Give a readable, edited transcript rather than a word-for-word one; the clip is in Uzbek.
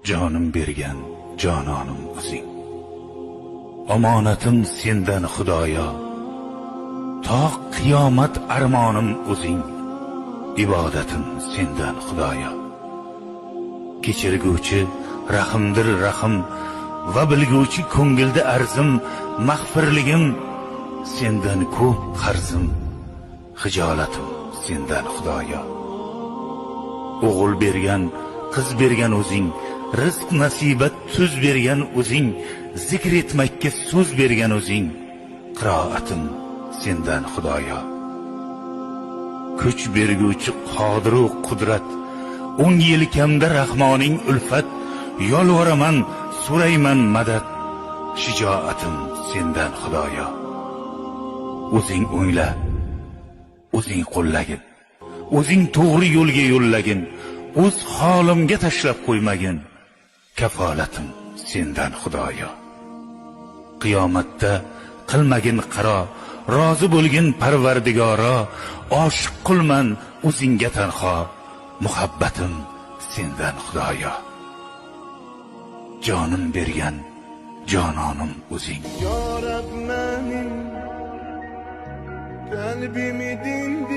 Jonim bergan jononim o'zing. Omonatim sendan, Xudoyo. To qiyomat armonim o'zing. Ibodatim sendan, Xudoyo. Kechirguvchi rahimdir rahim va bilguvchi ko'ngilda arzim, mag'firligim sendan ko'p qarzim, xijolatim sendan, Xudoyo. O'g'il bergan, qiz bergan o'zing, rizq nasibat tuz bergan o'zing, zikr etmakka so'z bergan o'zing, qiroatim sendan, Xudoyo. Kuch berguvchi qodiru qudrat, o'ng yelkamda Rahmoning ulfat, yolvoraman, so'rayman madad, shijoatim sendan, Xudoyo. O'zing o'ngla, o'zing qo'llagin, o'zing to'g'ri yo'lga yo'llagin, o'z holimga tashlab qo'ymagin, kafolatim sendan, Xudoyo. Qiyomatda qilmagin qaro, rozi bo'lgin Parvardigoro, oshiq qulman o'zingga tanho, muhabbatim sendan, Xudoyo. Jonim bergan jononim o'zing. Ya Rab menim kalbimi dindir.